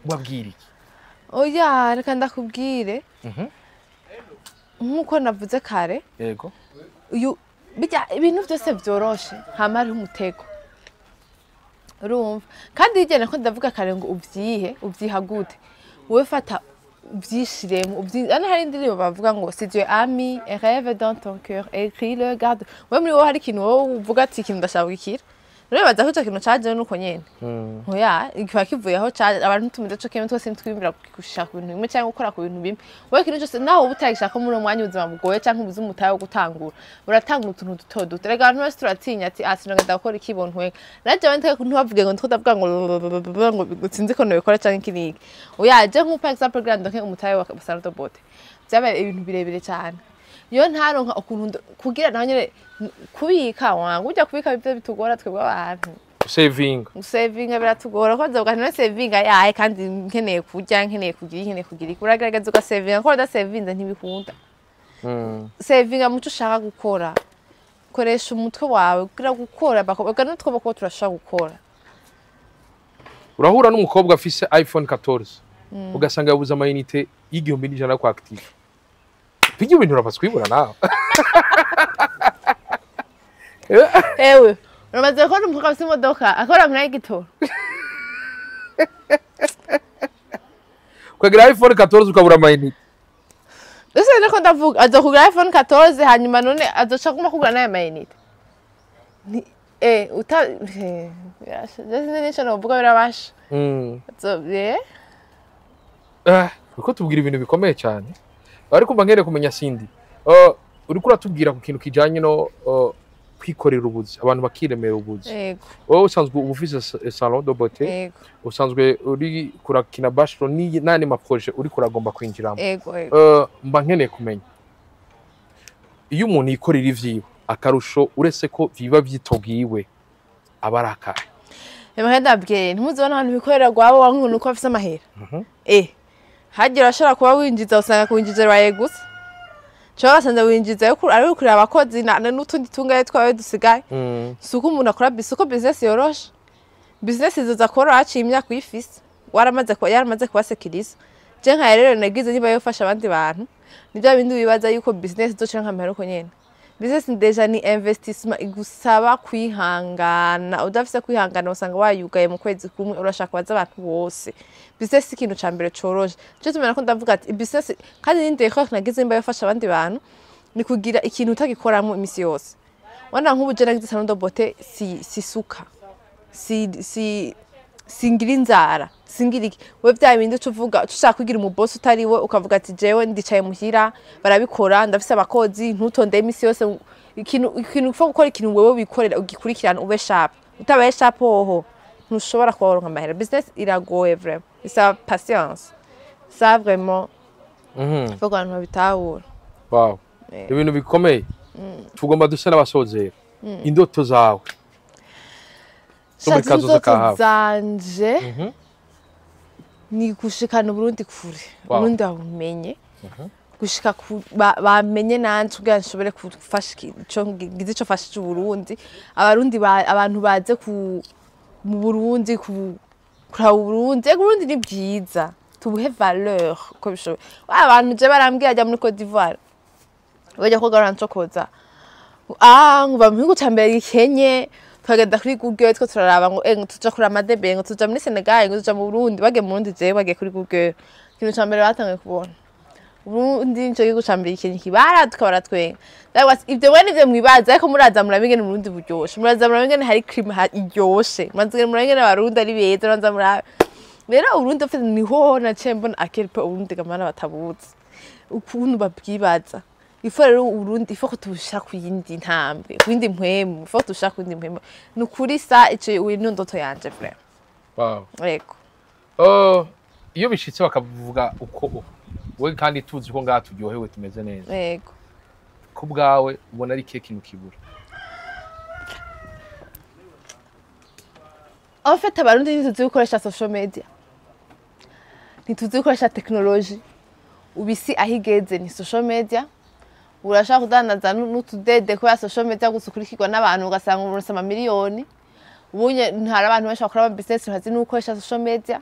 Ubabwira iki? Oya, reka ndakubwire. Nk'uko navuze kare, uyu bijya ibintu byose vyoroshe hama hariho umutego, urumva? Kandi hirya nako ndavuga kare ngo uvyihe, uvyiha gute? Wowe fata uvyishiremo hano hari indirimbo bavuga ngo: "Si Dieu a mis un rêve dans ton cœur, écris-le, garde." Wewe muri wowe hari ikintu wowe uvuga ati: "Ikintu ndashaka gukira." None baza ko ico kintu caje nuko nyene? Oya, kiba kivuye aho caje. Abantu tumeze co kimwe twese, ntitwimbira gushaka ibintu bimwe cyangwa gukora ku bintu bimwe. Wowe ikintu cyose nawe uba utagishaka muri uwo mwanya, ubuzima bugoye cyangwa ubuze umutahe wo gutangura, uratangura utuntu duto duto. Rega abantu bose turatinya ati: "Ah, sinogenda gukora iki bontwega." Naje abandi ntibavuge ngo ndiko ndavuga ngo sinzi ko nobikora canke iki n'iki. Oya, je nk'ubu par exemple kugira ndonke umutahe wa salon de beauté vyabaye ibintu birebire cyane. Iyo ntaronka ukuntu kugira naho nyene kubika wangu, ujya kubika ivyo bitugora twebwe abantu. Savinga. Gusevinga biratugora ko nzovuga nti sevinga yaye kandi nkeneye kurya, nkeneye kugira, nkeneye kugira iki. Uragerageza ugasevinga, ko udasevinze ntibikunda. Sevinga muco ushaka gukora, koresha umutwe wawe kugira gukora bakobwa n'utwo bakobwa turashaka gukora. Urahura n'umukobwa afise iPhone 14 ugasanga yabuze amayinite y'1100 yo kwactive. Bijya ibintu uramaze kwibura nawe. Ewe uramaze kubona umukobwa afise imodoka akora muri y'igitoro? Ukagira iPhone 14 ukabura amayinite. Ese niko ndavuga, azokugura iPhone 14 hanyuma none azoca aguma kugura n'aya mayinite. Ni uta birasha. Je sinzi nico novuga, birabasha. Uriko tubwira ibintu bikomeye cyane, ariko mba nkeneye kumenya Cindy, uriko uratubwira ku kintu kijanye no kwikorera ubuzi, abantu bakiremera ubuzi. Yego. Wowe usanzwe uba ufise salon de beauté? Yego. Usanzwe uri kurakina bachelor n'andi ma projet uri kuragomba kwinjiramo? Yego. Mba nkeneye kumenya, iyo umuntu yikorera ivyiwe, akarusho uretse ko biba vyitobwiwe aba ari akahe? Ema ndabwiye, ntimuzibona abantu bikorera rwabo wankuntu uko bafise amahera. Hagira urashobora kuba winjiza, usanga kuwinjiza bibaye gusa. Cyo basanze winjiza yo ari kureba abakozi n'utundi tungaye twawe dusigaye. Si uko umuntu akora, si uko business yoroshe. Business izoza koroha haciye imyaka uyifise. Waramaze kuba, yaramaze kubasekiriza. Je nka rero nagize niba yofasha abandi bantu. Ni bya bindi wibaza yuko business izoca nka uko nyene. Business déjà ni investissement igusaba kwihangana. Udafise kwihangana usanga wayugaye mu kwezi kumwe, urashaka kubaza abantu bose. Business ikintu ca mbere coroshe. Cyo tumena ko ndavuga ati business kandi ninde ko nagize nimba yofasha abandi bantu ni kugira ikintu utagikoramo imisi yose. Wana nk'ubu je nagize salon de beauté, si suka. Si singira inzara, singira iki. We bya bindi uca uvuga ushaka kugira umuboss utari we, ukavuga ati jewe ndicaye muhira barabikora, ndafise abakozi, ntutonde imisi yose. Ikintu upfa gukora, ikintu wewe wikorera ugikurikirana, ube sharp. Utabaye sharp hoho ntushobora kubaronka amahera. Business iragoye vraiment, isaba patience, ça vraiment faut abantu babitahura. Wow. Ibintu bikomeye. Tugomba dusa n'abasozera. Indoto zawe zo muri Sha, kazoza indoto ka hafi. zanje ni gushikana Uburundi kure. Uburundi babumenye gushika bamenye nanje kugira nshobore gufasha ico ngize ico mfashije Uburundi, abarundi abantu baze ku mu Burundi kuraba Uburundi. Ego, Uburundi ni bwiza, tubuhe valeur uko bishoboye. Wa abantu je barambwira ajya muri Cote d'Ivoire bajya koga barancokoza, ngo mu gihugu ca mbere gikenye. Tukagenda kuri Google two turaraba ngo ngo tuja kuri amadebe, ngo tuja muri Senegal, ngo tuja mu Burundi. Bagiye mu Burundi, jewe bagiye kuri Google, ikintu ca mbere batanguye kubona Uburundi nico gihugu ca mbere gikenye, kibaraduka baratwenga. Ndavuga ati, ibyo mwe nivyo mwibaza, ariko muraza murabe ingene Uburundi buryoshe, muraza murabe ingene hari climat iryoshe, muraza murabe ingene Abarundi ari beza, muraza murabe rero Uburundi ufite niho naciye mbona akelpe Uburundi gamana batabuzi ukuntu babwibaza. Ifo rero Uburundi ifo ko tubusha ku yindi ntambwe, ku yindi mpwemu, ifo tubusha ku yindi mpwemu. Ni ukuri sa ico uyu ni ndoto yanje vraiment. Yego. Iyo bishitse bakavuga uko we kandi tuzi ko ngaha turyohewe tumeze neza, ko bwawe ubona ari ikihe kintu kibura? En fait, Abarundi ntituzi gukoresha social media, ntituzi gukoresha technologie. Ubu isi aho igeze ni social media. Urashaka kudandaza n'utudede kubera social media gusa, ukurikirwa n'abantu, ugasanga uronse amamiliyoni. Ubunye ntari abantu benshi bakora ama business ntazi n'ugukoresha social media.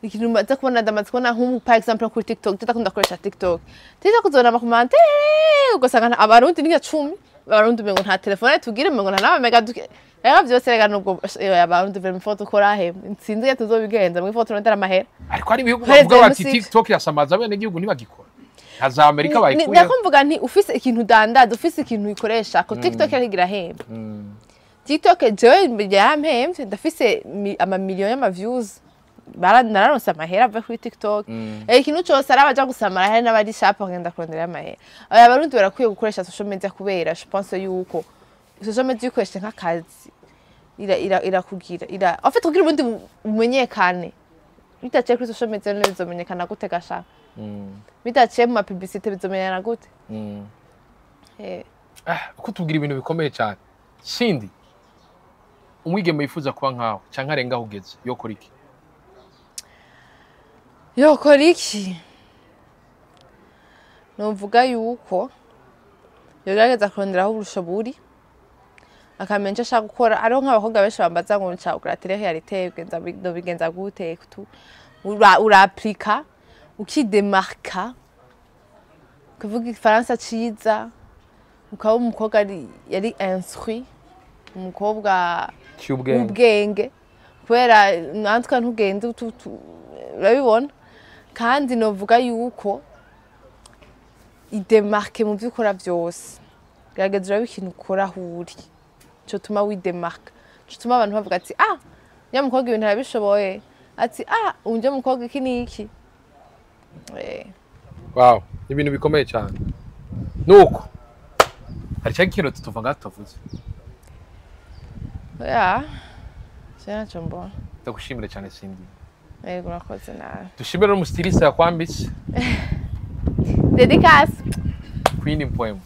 Ikintu maze kubona, ndamaze kubona nk'ubu par exemple kuri TikTok, ndakunda gukoresha TikTok, TikTok uzobona ama commentaire ugasanga Abarundi ni nka 10. Abarundi umengo nta telefone tugira, umengo nta n'amamega duke. Rero vyose rega nubwo Abarundi vraiment faut dukora he, sinzi ingene tuzobigenza mwe, faut turondera amahera. Ariko hari ibihugu Hari bavuga bati Jenoside. TikTok yasamaza abenegihugu ntibagikora, nka za Amerika bayikuyeho. Nako mvuga nti ufise ikintu udandaza, ufise ikintu uyikoresha ko TikTok yarigira hemba. TikTok jewe yarampemvye, ndafise amamiliyoni y'ama views. Nararonse amahera avuye kuri TikTok. Ikintu cose ari abaja gusamara, hari n'abari sharp bagenda kurondera amahera. Aba Abarundi barakwiye gukoresha social media kubera je pense yuko social media uyikoresheje nk'akazi irakugira ira en fait kugira ubundi bumenyekane. Bidaciye kuri social media none bizomenyekana gute gasha? Bidaciye mu ma publicité bizomenyekana gute? Ah, uko tubwira ibintu bikomeye cyane Cindy. Umwigeme yifuza kuba nkawe canke arenga aho ugeze yokora iki? Yokora iki? Novuga yuko yogerageza kurondera aho uburusho buri, akamenya ico ashaka gukora. Hariho nk'abakobwa benshi bambaza ngo nshaka kugura télé-réalité, bigenza gute? Ura appliqua, uki démarqua, kuvuga igifaransa ciza, ukaba umukobwa yari instruit, umukobwa cy'ubwenge, w'ubwenge, kubera natwe ntugende urabibona. Kandi novuga yuko i démarque mu byo ukora byose. Gerageza urabe ikintu ukora aho uri cotuma wi démarqua, cotuma abantu bavuga ati: "Ah, nya mukobwa ibintu arabishoboye", ati: "Ah, unje mukobwa iki n'iki." Wow, ibintu bikomeye cyane. Nuko hari cyangwa ikintu tutuva ngaho tutavuze? Ya, je ntacyo mbona. Ndagushimira cyane, Cindy. Yego, urakoze nawe. Dushimire n'umu styliste yakwambitse. Dédicace. Queen Poem.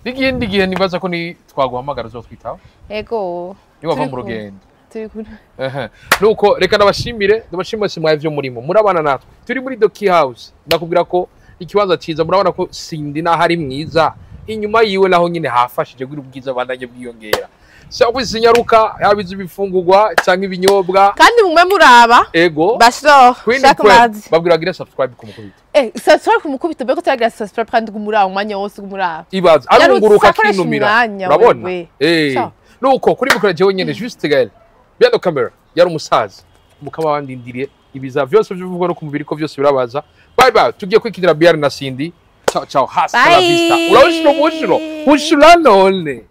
N'ikindi gihe nibaza ko ni twaguhamagara uzotwitaho. Yego. Niwava Turi mu rugendo. Turi kumwe. Ehe. Nuko reka ndabashimire, ndabashimire mwese mwaye ivyo murimo murabana natwe. Turi muri The Key House. Ndakubwira ko ikibanza ciza, murabona ko Cindy naho ari mwiza, inyuma yiwe naho nyine hafashije kugira ubwiza bandanye bwiyongera. Service nyaruka, yaba iz'ibifungurwa canke ibinyobwa. Kandi mumwe muraba Ego. bashiro Queen shaka Poem. mazi. Babwira bagire subscribe ku mukubito. Subscribe ku mukubito, mbeko turagira subscribe kandi gumuraba umwanya wose gumuraba. Ibaza arunguruka akoresha akinumira. umwanya. Urabona? Wewe. Eh. Nuko kuri micro jewe nyene Juste Gaël, behind the camera yari umusaza mukaba wandindiriye ibiza vyose by'uvugwa no ku mubiri ko vyose birabaza. Bye bye, tugiye kwikinira bière na Cindy. Ciao ciao, hasta la Bye. vista. Urabona mushiro mushiro none.